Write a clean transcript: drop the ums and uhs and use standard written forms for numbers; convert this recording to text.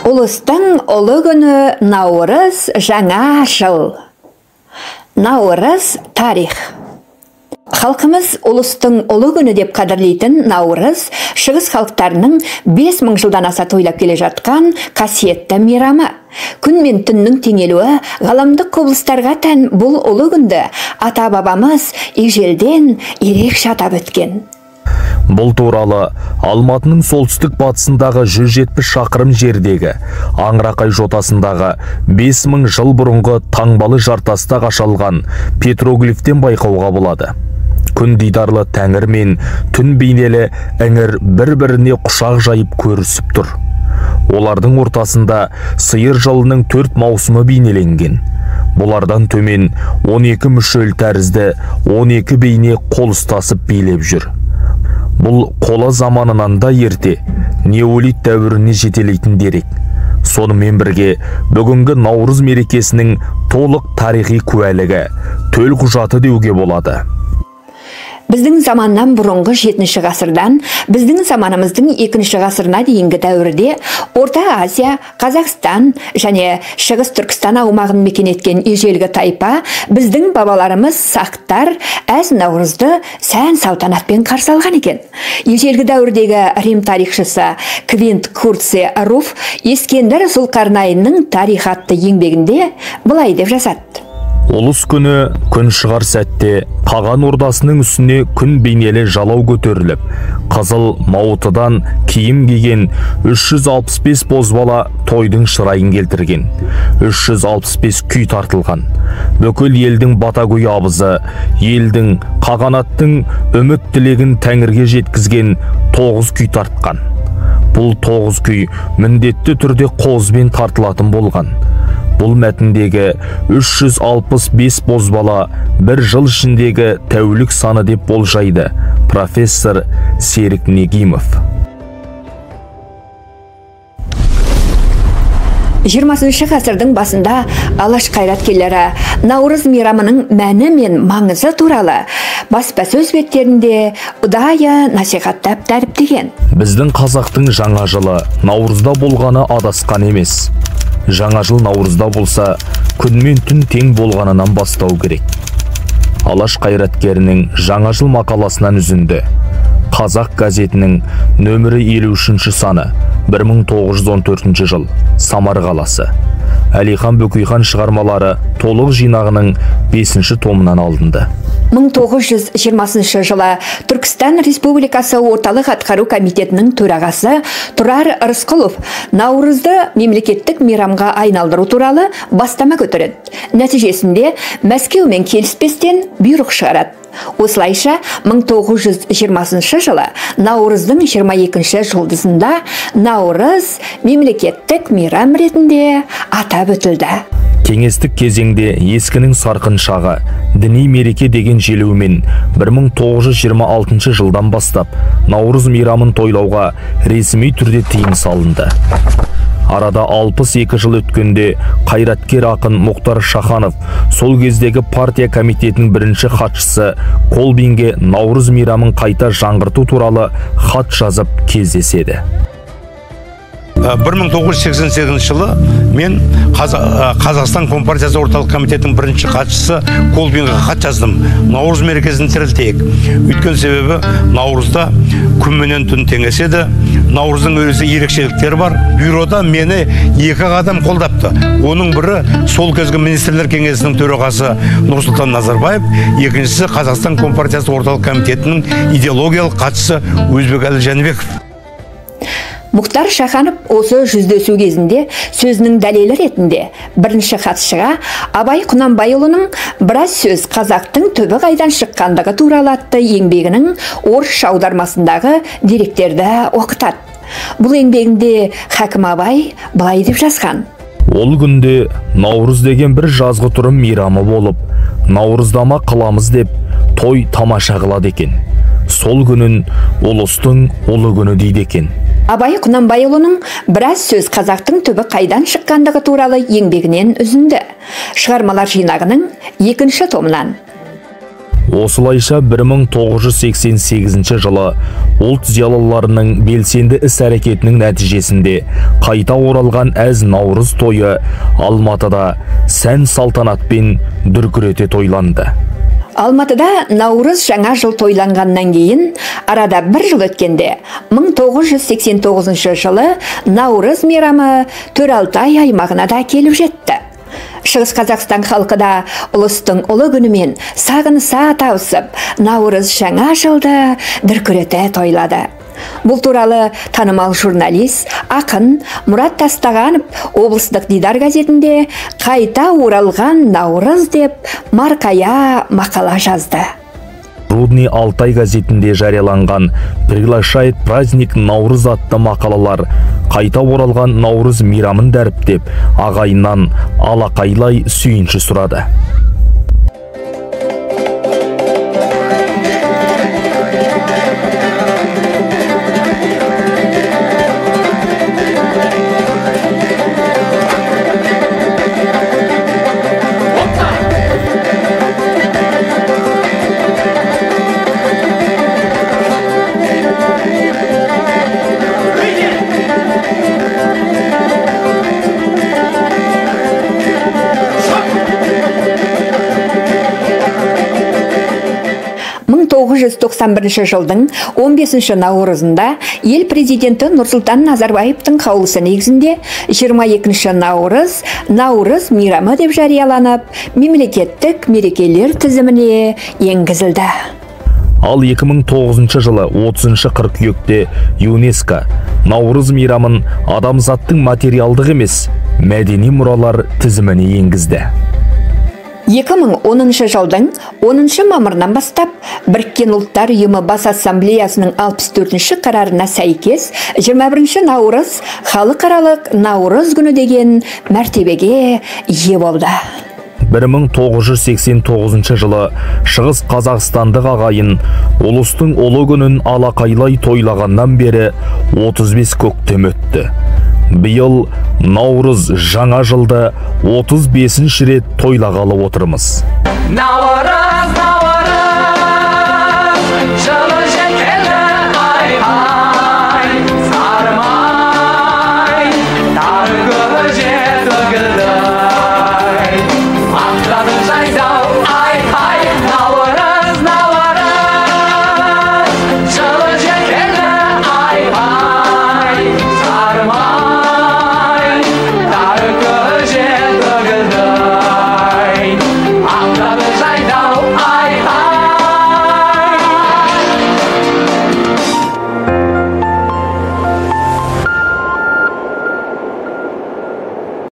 Ұлыстың ұлы күні Наурыз жаңа жыл. Наурыз тарих. Халқымыз ұлыстың ұлы күні деп қадірлейтін Наурыз шығыс халықтарының 5000 жылдан аса тойлап келе жатқан қасиетті мейрамы. Күн мен түннің теңелуі ғаламдық құбылыстарға тән бұл ұлы күнді ата-бабамыз ежелден ерекше атап өткен. Бұл туралы Алматының солтүстік батысындағы 170 шақырым жердегі Аңырақай жотасындағы 5000 жыл бұрынғы таңбалы жартаста қашалған петроглифтен байқауға болады. Күн дидарлы тәңір мен түн бейнелі іңір бір-біріне құшақ жайып көрісіп тұр. Олардың ортасында сиыр жылының 4 маусымы бейнеленген. Бұлардан төмен 12 мүшел тәрізді 12 бейне қол ұстасып билеп жүр. Бұл қола заманынан да ерте, неолит дәуіріне жетелейтін дерек. Сонымен бірге бүгінгі Наурыз мерекесінің толық тарихи куәлігі, төл құжаты деуге болады. Біздің заманнан бұрынғы 7 ғасырдан біздің заманымыздың 2 ғасырына дейінгі дәуірде Орта Азия, Қазақстан және Шығыс Түркістан аумағын мекен еткен ежелгі тайпа біздің бабаларымыз сақтар әз Наурызды сән салтанатпен қарсы алған екен. Ежелгі дәуірдегі Рим тарихшысы Квинт Курций Руф Ескендір Зұлқарнайынның тарих атты еңбегінде былай деп жазады. Ұлыс күні күн шығар сәтте Қаған ордасының үстіне күн бейнелі жалау көтеріліп, қызыл мауытыдан киім киген 365 бозбала тойдың шырайын келтірген. 365 күй тартылған. Бүкіл елдің батагөй абызы, елдің, қағанаттың үміт тілегін тәңірге жеткізген 9 күй тартқан. Бұл 9 күй міндетті түрде қозбен тартылатын болған. Бұл мәтіндегі 365 бозбала бір жыл ішіндегі тәулік саны деп болжайды профессор Серік Негимов. 20 ғасырдың басында Алаш қайраткерлері Наурыз мейрамының мәні мен маңызы туралы баспасөз беттерінде ұдайы насихаттап дәріптеген. Біздің қазақтың жаңа жылы Наурызда болғаны адасқан емес. Жаңа жыл Наурызда болса, күн мен түн тең болғанынан бастау керек. Алаш қайраткерінің жаңа жыл мақаласынан үзінді. Қазақ газетінің нөмірі 53 саны, 1914 жыл, Самар қаласы. Әлихан Бөкейхан шығармалары толық жинағының 5 томынан алынды. 1920 жылы Түркістан Республикасы Орталық Атқару Комитетінің төрағасы Тұрар Рысқұлов Наурызды мемлекеттік мейрамға айналдыру туралы бастама көтереді. Нәтижесінде Мәскеумен келіспестен бұйрық шығарады. Осылайша 1920 жылы Наурыздың 22 жұлдызында Наурыз мемлекеттік мейрам ретінде атап өтілді. Кеңестік кезеңде ескінің сарқын шағы, діни мереке деген желеумен 1926 жылдан бастап Наурыз мейрамын тойлауға ресми түрде тыйым салынды. Арада 62 жыл өткенде қайраткер ақын Мұхтар Шаханов сол кездегі партия комитетінің бірінші хатшысы Колбинге Наурыз мейрамын қайта жаңғырту туралы хат жазып кездеседі. 1988 жылы мен Қазақстан Компартиясы Орталық комитетінің бірінші хатшысы Колбинға хат жаздым. Наурыз мерекесін тірілтейік. Өйткені себебі Наурызда күн менен түн теңеседі. Наурыздың өзі ерекшеліктері бар. Бюрода мені екі адам қолдапты. Оның бірі сол кезгі Министрлер Кеңесінің төрағасы Нұрсұлтан Назарбаев, екіншісі Қазақстан Компартиясы Орталық комитетінің идеологиялық хатшысы Өзбекәлі Жәнібеков. Мұхтар Шаханов осы жүздесу кезінде сөзінің дәлелі ретінде бірінші хатшыға Абай Құнанбайұлының біраз сөз қазақтың түбі қайдан шыққандығы туралы атты еңбегінің орысша аудармасындағы деректерді оқытады. Бұл еңбегінде Хакім Абай былай деп жазған. Ол күнде Наурыз деген бір жазғы тұрым мейрамы болып, Наурыздама қыламыз деп той тамаша қылады екен. Сол күнін ұлыстың ұлы күні дейді екен. Абай Құнанбайұлының біраз сөз қазақтың түбі қайдан шыққандығы туралы еңбегінен үзінді. Шығармалар жинағының 2 томынан. Осылайша 1988 жылы ұлт зиялыларының белсенді іс-әрекетінің нәтижесінде қайта оралған әз Наурыз тойы Алматыда сән салтанатпен дүркірете тойланды. Алматыда Наурыз жаңа жыл тойланғаннан кейін арада бір жыл өткенде 1989 жылы Наурыз мейрамы Төралтай аймағына да келіп жетті. Шығыс Қазақстан халқы да ұлыстың ұлы күнімен сағыныса тауысып, Наурыз жаңа жылды дүркірете тойлады. Бұл туралы танымал журналист, ақын Мұрат Тастағанов облыстық Дидар газетінде «Қайта оралған Наурыз» деп марқая мақала жазды. Рудный Алтай газетінде жарияланған «Приглашает праздник Наурыз» атты мақалалар қайта оралған Наурыз мейрамын дәріптеп, ағайыннан алақайлай сүйінші сұрады. 1991 жылдың 15 наурызында ел президенті Нұрсұлтан Назарбаевтың қаулысы негізінде 22 наурыз Наурыз мейрамы деп жарияланып, мемлекеттік мерекелер тізіміне енгізілді. Ал 2009 жылы 30 қыркүйекте ЮНЕСКО Наурыз мейрамын адамзаттың материалдық емес, мәдени мұралар тізіміне енгізді. 2010 жылдың 10 мамырынан бастап Біріккен Ұлттар Ұйымы Бас Ассамблеясының 64-ші қарарына сәйкес 21 наурыз халықаралық Наурыз күні деген мәртебеге ие болды. 1989 жылы Шығыс Қазақстандық ағайын ұлыстың ұлы күнін алақайлай тойлағаннан бері 35 көктем өтті. Биыл Наурыз жаңа жылды 35 рет тойлағалы отырмыз. Наурыз!